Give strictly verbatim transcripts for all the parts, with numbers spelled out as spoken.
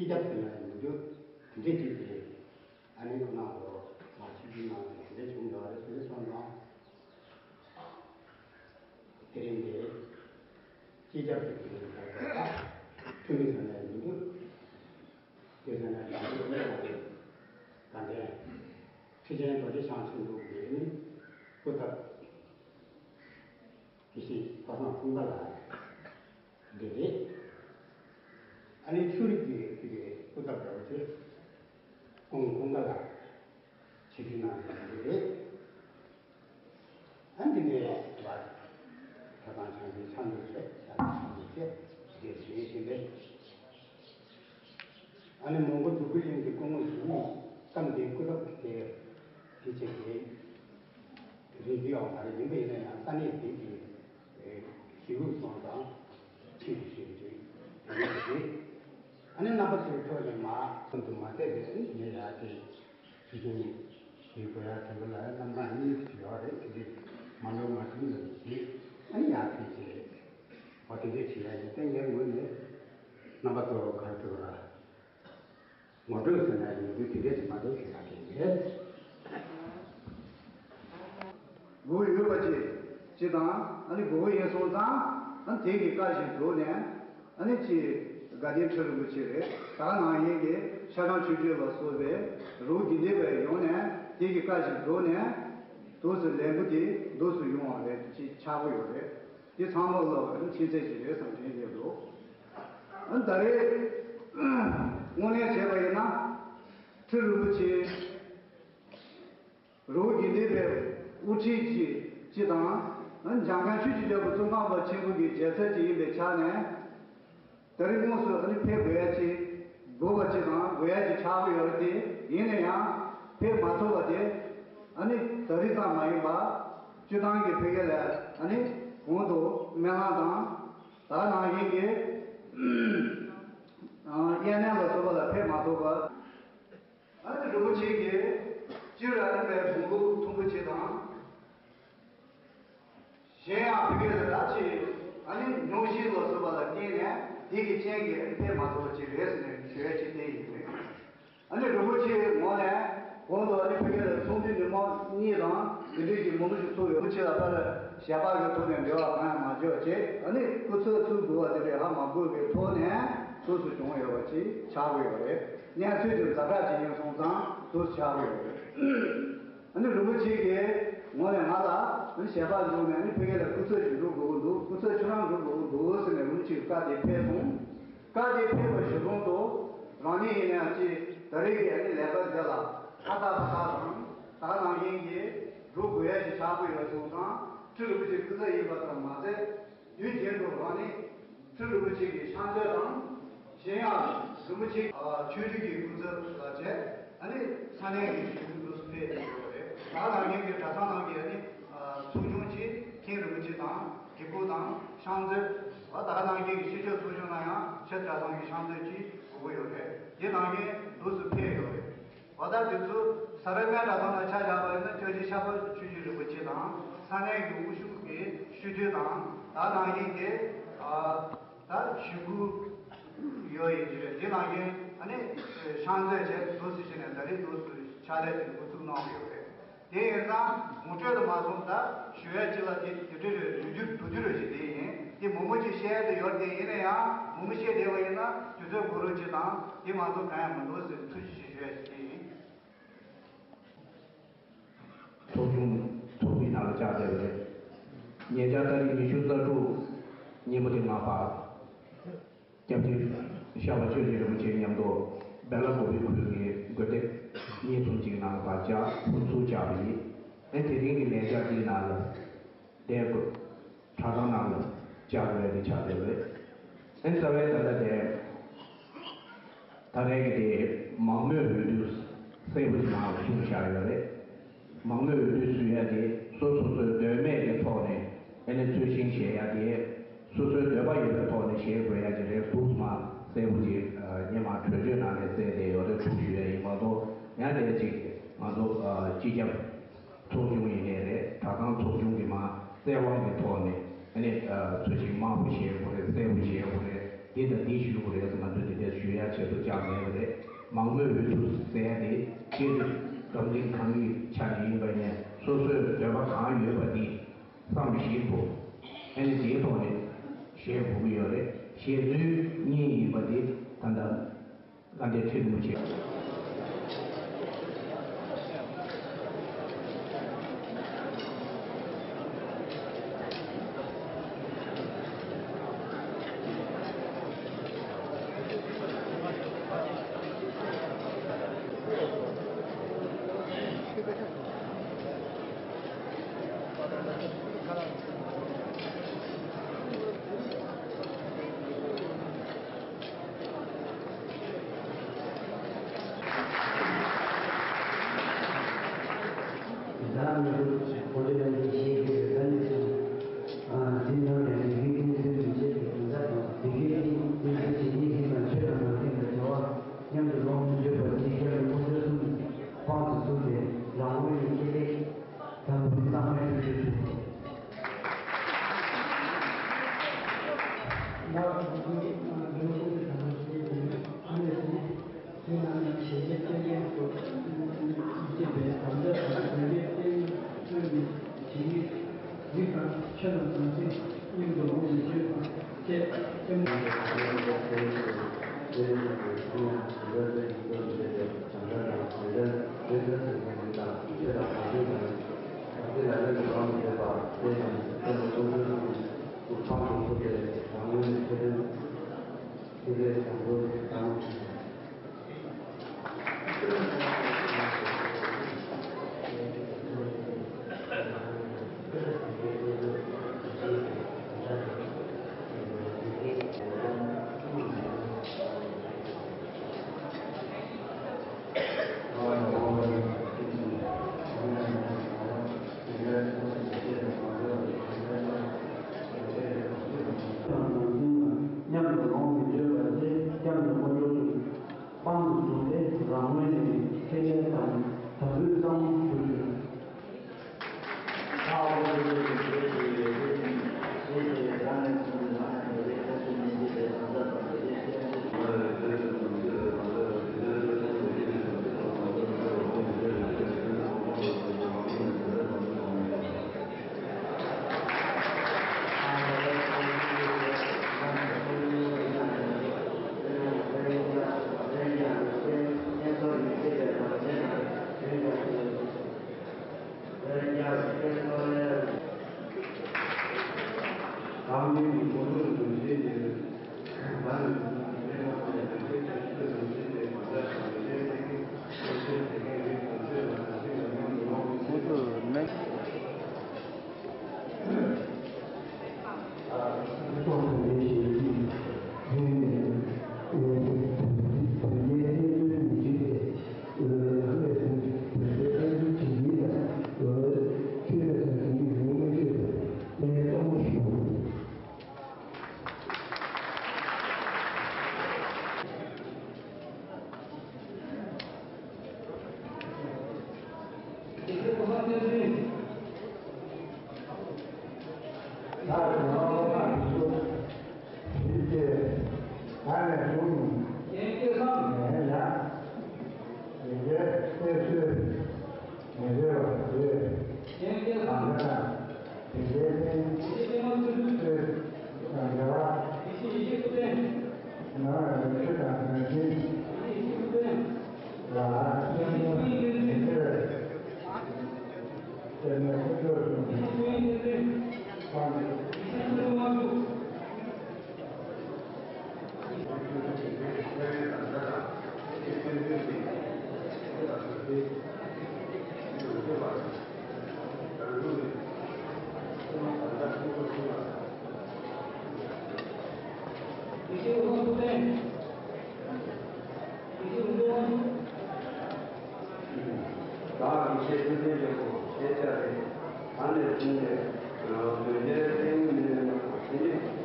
སྤྱི་ཁྱབ་ཟེར་ན་ཡང་མི་འདུག་དེ་འདྲས་ཅིག་གིས་ཨ་ནི་ཁོ་ནང་ལོ་མ་ཆིག་སྒྲིལ་གནང་ནས་དེ་འདྲས་བྱུང་ཡོད་རེད་ཟེར་སོང་ཙང་། དེ་རིང་འདི་སྤྱི་ཁྱབ་ཀྱི་དེ་རིང་ག་རེ་ཟེར་ན་ཐུ་མི་ཟེར་ན་ཡང་མི་འདུག་དེ་ཟེར་ན་ཡང་མི་འདུག་དགའ་ལྡན་ཁྲི་ཆེན་རྡོ་རྗེ་འཆང་ཆེན་པོ་གི་སྐུ་ཚབ། དེ་བཞིན་པ་སངས་ཀུན་དགའ་ལགས་འདི་རེད། ཨ་ནི་ཆོས་རིག་གི་དེ་གའི་སྐུ་ཚབ་འདྲ་བོ་ཆེ་ཀུན་ཀུན་དགའ་ལགས་ཆིག་སྒྲིལ་གནང་ཡོད་པ་འདི་རེད། ཨ་འདི་ནས་བ་གྲྭ་ཚང་ཆང་འཐུང་ཆང་འཐུང་བྱས་ཤ་ཚ་ཆང་འཐུང་བྱས་དེ་བཞིན་བཞིན་པས། ཨ་ནི་མོན་གྷོ་འབྲུག་པའི་གླིང་གི་སྐུ་ངོ་ཟུར་མོ་སྐབས་འདིའི་སྐུ་ཚབ་ཀྱི་དེ་ཕལ་ཆེར་དེ་རིགས་ཡོད་མ་རེད། ཡིན་པ་ཡིན་ན་ཡང་ས་གནས་འདི་གི་གཞིས་ལུགས་སོང་ཙང་ཆེད་དུ་ཞུས་པ་ཅིག་དེ་འདྲ་ཞིག་ཨ་ནི་རྣམ་པ་ཚོའི་ཁྲོད་ནས་མ་ཁོང་དུ་མ་བསྡད་པའི་ངས་ཡར་དེ་ཞུ་རྒྱུ་ནི་ཞུ་དགོས་ཡ་དྲན་པ་ལ་རྣམ་གྲངས་གཉིས་ཤིག་ཡོད་རེད། དེ་འདྲ་མ་འགྲོ་མ་བྱུང་ལ་ཞིག་ཨ་ནི་ཡར་ཕལ་ཆེར་འོ་དེ་འདྲ་བྱེད་ཡ་ཡིན་ཏེ་ངའི་ངོས་ནས་རྣམ་པ་ཚོ་ག་རེ་ཟེར་བ་ངོ་སྤྲོད་ཟེར་ན་ཡིན་དུས་དེ་འདྲས་ཞིག་མ་གཏོགས་ཞུ་ཡག་གི་མེད། དགོས་ཡོད་པ་ཅིག་ཅིག་དང་ཨ་ནི་དགོས་ཀྱི་ཡིན་སོང་ཙང་ཨ་ནི་དེ་གི་བཀའ་བཞིན་བསྒྲུབས་ནས་ཨ་ནི་ཅིག་དགའ་ལྡན་ཁྲི་རིན་པོ་ཆེ་རེད། ད་ག་ནང་བཞིན་གྱི་ཤ་ཆང་མཆོད་བརྗོད་ལ་སོགས་པའི་རོགས་ཀྱི་འདས་པའི་ཡོང་ནས་དེ་གི་བཀའ་བཞིན་བསྒྲུབས་ནས་འདུག་སེ་ལས་འགུལ་དེ་འདུག་སེ་ཡོང་བ་རེད། ཅིག་ཆགས་ཀྱི་ཡོད་རེད། འདི་ཚང་མ་ལ་ཕྱིན་ཚད་ཅིག་རེད་བསམ་དྲན་བསྡད་འདུག་ཨ་ད་རེས་དངོས་གནས་བྱས་པ་ཡིན་ན་ཁྲི་རིན་པོ་ཆེ་རི་བོ་དགེ་ལྡན་པའི་དབུ་ཁྲིད་ཀྱི་སྤྱི་དང་འཇམ་དབྱངས་ཆོས་ཀྱི་རྒྱལ་པོ་ཙོང་ཁ་པ་ཆེན་པོ་གི་མཇལ་ཚད་ཅིག་ཡིན་པའི་ཆ་ནས་ད་རེས་དངོས་སུ་ཨ་ནི་ཕེབས་དགོས་ཡ་ཅིག་དགོས་པ་ཅིག་དང་དགོས་ཡ་ཅིག་ཆགས་ཀྱི་ཡོད་རེད་དེ། ཡིན་ན་ཡང་ཕེབས་མ་ཐུབ་པ་དེ་ཨ་ནི་ད་རེས་ཙམ་མ་ཡིན་པ་སྤྱི་བཏང་གི་ཕ་གི་ལ་ཨ་ནི་གོང་དུ་སྨོན་ལམ་དང་ད་ག་ནང་བཞིན་གྱི་དབྱར་གནས་ལ་སོགས་པ་ལ་ཕེབས་མ་ཐུབ་པ། ཨ་ནི་རིན་པོ་ཆེ་གིས་སྤྱིར་ཨ་ནི་པའི་དགོངས་པ་མཐོན་པོ་ཅིག་དང་། གཞན་ཡང་ཕ་གི་ལ་ར་ཆེ་ཨ་ནི་ཉུང་ཤས་ལ་སོགས་པ་ལ་བརྟེན་ནས་འདི་གི་རྐྱེན་གྱིས་ཕེབས་མ་ཐུབ་པ་ཅིག་རེད་ཟེར་ནས་ཞུ་ཡ་ཅིག་བསྟན་ཡོད་རེད། ཨ་ནི་རིན་པོ་ཆེའི་ངོས་ནས་གོང་དུ་ཨ་ནི་ཕ་གི་ལ་ཚོགས་འདུའི་ཉིན་མོ་གཉིས་དང་འདི་འདྲའི་གི་མང་པོ་ཞིག་ཚོགས་ཡོད། རིན་པོ་ཆེ་ལ་ཕར་ཞལ་པར་གྱི་ཐོག་ནས་འབྲེལ་བ་གང་ཡང་མ་བྱས་པ་བྱས། ཨ་ནི་སྐུ་ཚབ་ཚུར་དགོས་པ་དེ་འདྲ་ཧ་མ་གོ་བའི་ཐོག་ནས་སོ་སོ་བྱུང་ཡོད་པ་ཅིག་ཆགས་ཀྱི་ཡོད་རེད། གནས་ཚུལ་དེ་ཛ་དྲག་ཅིག་ཡིན་སོང་ཙང་སོ་སོ་ཆགས་ཀྱི་ཡོད་རེད། ཨ་ནི་རིན་པོ་ཆེ་གི་ངོས་ནས་ང་ལ་ཨ་ནི་ཞལ་པར་བྱུང་ནས་ཨ་ནི་ཕ་གི་ལ་སྐུ་ཚབ་ཞིག་འགྲོ་དགོས་ཀྱི་འདུག་སྐུ་ཚབ་ཁྱོད་རང་འགྲོ་དགོས་ཀྱི་འདུག་ཟེར་ནས་རིན་པོ་ཆེ་གི་བཀའ་དེ་ཕེབས་སོང་། བཀའ་དེ་ཕེབས་པ་གཞིར་བཟུང་དུ་རང་ཉིད་ཡིན་ན་ཡང་ཅིག་ད་རེས་ཀྱི་ཨ་ནི་ལས་ཀ་འདི་ལ་ཁ་ཏག་ཁ་ཏག་དང་ད་ག་ནང་བཞིན་གྱི་འགྲོ་དགོས་ཡ་ཞིག་ཆགས་ཀྱི་ཡོད་སོང་ཙང་ཁྲི་རིན་པོ་ཆེ་སྐུ་ཚབ་ཡིན་པ་ཙམ་མ་ཟད། དུས་རྒྱུན་དུ་རང་ནི་ཁྲི་རིན་པོ་ཆེ་གི་ཕྱག་མཛོད་དང་། གཞན་ཡང་རིན་པོ་ཆེ་ཆོས་རིག་གི་སྐུ་ཚབ་དང་བཅས་ཨ་ནི་ས་གནས་ཀྱི་ཆོས་རིག་འདུག་སེ་ཕེབས་ཡོད་པ་རེད། ད་ག་ནང་བཞིན་གྱི་གྲྭ་ཚང་ནང་གི་ཨ་ནི་ཚོགས་ཆུང་གཅིག་མཁན་རིན་པོ་ཆེ་དང་དགེ་ཕྲུག་དང་ཕྱག་མཛོད། ད་ག་ནང་བཞིན་གྱི་ཤེས་ཕྱོགས་ཚོགས་ཆུང་ལ་ཡང་ཕྱི་གྲྭ་ཚང་གི་ཕྱག་མཛོད་ཅིག་དགོས་ཀྱི་ཡོད་རེད། དེ་ནང་བཞིན་འདུག་སེ་ཕེབས་ཡོད་རེད། འོ་ད་དེ་ཚོ་ས་རཱ་སྨད་གྲྭ་ཚང་ལ་ཆ་བཞག་པ་ཡིན་ན་སྐྱབས་རྗེ་ཤར་པ་ཆོས་རྗེ་རིན་པོ་ཆེ་དང་ས་གནས་ཀྱི་དབུ་བཞུགས་ཀྱི་སྤྱི་འཐུས་དང་ད་ནང་བཞིན་གྱི་ད་ཞུ་སྐུལ་ཡོད་ཡིན་གྱི་རེད། དེ་ནང་བཞིན་ཨ་ནི་ཕྱག་མཛོད་བཅས་འདུག་སེ་བྱས་ནས་ད་རེས་འདུག་སེ་ཕྱག་ལས་དེ་འགོ་བཙུགས་གནང་གི་ཡོད་རེད། དེ་ཡིན་ཙང་ངོ་སྤྲོད་དུ་མ་སོང་ད་ཞུ་ཡ་ཅིག་ལ་དེ་དེ་འདྲ་རེད། རྒྱུ་རྒྱུ་དུ་དུ་རུ་ཞིག་དེ་ཡིན་དེ་མང་པོ་ཅིག་བཤད་དེ་ཡོད་དེ་ཡིན་ན་ཡང་མང་པོ་བཤད་བསྡད་པ་ཡིན་ན་དུས་ཚོད་འགོར་རོགས་ཅིག་དང་དེ་མ་གཏོགས་གང་ཡང་མི་འདུག་ཟེར་ཐུགས་རྗེ་ཆེ་ཞུ་ཡ་ཞིག་དེ་ཡིན། ཚོགས་ཆུང་ཚོགས་མི་ནང་ལ་བཅར་བསྡད་པ་རེད། ཉེ་ཆར་ཏ་རིག་ཉི་ཤུ་རྩ་དྲུག་ཉིན་མོ་དེ་སྔ་བར། སྐྱབས་རྗེ་ཤར་པ་ཆོས་རྗེ་རིན་པོ་ཆེ་མཉམ་དུ་སྦེ་ལ་ཀོ་བི་ཁུལ་གྱི་དགོན་སྡེ་གཉིས་གསུམ་ཅིག་ནང་ལ་བཅར་ཕུར་ཚུགས་བཅར་བ་ཡིན། ཨེ་དེ་རིང་གི་ལས་འཆར་འདིའི་ནང་ལ་བསྡད་དགོས། གྲྭ་ཚང་ནང་ལ་བཅར་དགོས་ཡ་དེ་ཆགས་བསྡད་པ་རེད། ཨེ་རྩ་བའི་ད་ལྟ་དེ་ད་རེས་ཀྱི་དེ་མང་མོས་འོས་བསྡུ་གསལ་པོ་ཞིག་ནང་ལ་གསུངས་བཞག་ཡོད་རེད། མང་མོས་འོས་བསྡུ་ཞུ་ཡ་དེ་སོ་སོ་སོའི་འདོད་མོས་ཀྱི་ཐོག་ནས་ཨ་ནི་རྩོད་གཞི་བྱེད་ཡ་དེ་སོ་སོའི་འདོད་པ་ཡོད་པའི་ཐོག་ནས་བྱེད་དགོས་ཡ་ཅིག་རེད་འདུག་མ་གསལ་པོ་ཅིག་ངས་མ་གྲོས་ཆོད་ནང་ནས་གསལ་བསྡད་ཡོད་རེད་འདུག་ཞུ་ཡ་ཡིན་མ་གཏོགས་ཡང་དེ་ཅིག་ང་ཚོ་སྤྱི་ཁྱབ་ཚོགས་ཆུང་ཡིན་ནའི་རེད། གྲྭ་ཚང་ཚོགས་ཆུང་གི་མ་བཙན་དབང་གི་ཐོག་ནས་ཨ་ནི་རྩོད་གཞི་དམར་པོ་བྱེད་དགོས་རེད། སེར་པོ་བྱེད་དགོས་རེད། འདི་དང་འདི་ཞུ་དགོས་རེད་ཟེར་ང་ཚོས་དེ་འདྲ་ཞུ་ཡ་བྱེད་ཐུབ་ཀྱང་མེད་པ་རེད། མང་མོས་འོས་བསྡུ་ཟེར་ཡ་དེ་སྤྱིར་འཛམ་གླིང་གང་ཡིན་ཆ་ནས་ཡིན་པ་ཡིན་ན་སོ་སོའི་འདོད་པ་གང་ཡོད་པ་དེ་བསམ་བཞིན་དུ་ཨ་ནི་དེའི་ཐོག་ནས་བཞེས་དགོས་ཀྱི་ཡོད་རེད། བཞེས་ཚུལ་གཉིས་ཡིན་པ་དེ་ད་ལྟ་དགའ་ལྡན་ཁྲི་རིན་པོ་ཆེ། མཉམ་དུ་ལོངས་སུ་སྤྱོད་པ་ཅིག་སྐྱབས་རིན་པོ་ཆེ་གསུམ་དཔང་དུ་བཟུང་སྟེ་རང་ངོས་ནས་ཁྱེད་ལས་དམ་པའི་གཙང་མའི་ཐུགས་རྗེ་ཆེ། མཉམ་དུ་ལོངས་སུ་སྤྱོད་པ་དེ་སྐྱབས་རིན་པོ་ཆེ་དཔང་དུ་བཟུང་སྟེ་རང་ངོས་ནས་ཁྱེད་ལས་དང་དམ་པའི་གཙང་མ་ཞུ་རྒྱུ། བདག་གི་ཆེད་ཐུབ་བསྟན་ཡོད་པོ་ཞེས་བྱ་སྟེ། ད་ནས་བཟུང་སྟེ། དོན་རྒྱལ་བསྟན་འཛིན་ནས་དེ་ནི།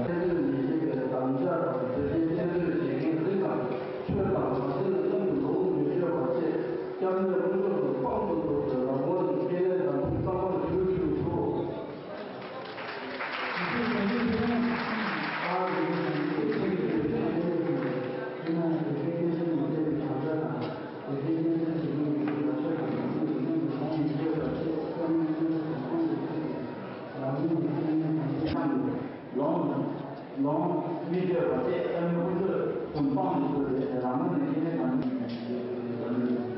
ཆེད་དུ་མི་བྱེད་པའི་དམ་བཅའ་དང་དེ་བཞིན་ཆེད་མཛད་བྱེད་མཁན་རིགས་དང་ཆོས་དང་ལམ་སྲོལ་ལ་མཉམ་དུ་ལོངས་སུ་མི་སྤྱོད་པ་བཅས་སྐྱབས་གནས་དཀོན་མཆོག་ཏུ་དཔང་དུ་གྲུབ་པའི་ལམ་ངོ་ནས་ཁས་ལེན་དང་ཐུགས་བསམ་པར་ཞུ་ཞུ་ཞུ། ལོངས་ལོངས་མི་སྤྱོད་པ་སྟེ་ཨ་ནི་ཀུན་སྤྱོད་གསུམ་སྤངས་ནས་བསྡད་པའི་རང་ངོས་ནས་ཁས་ལེན་དང་།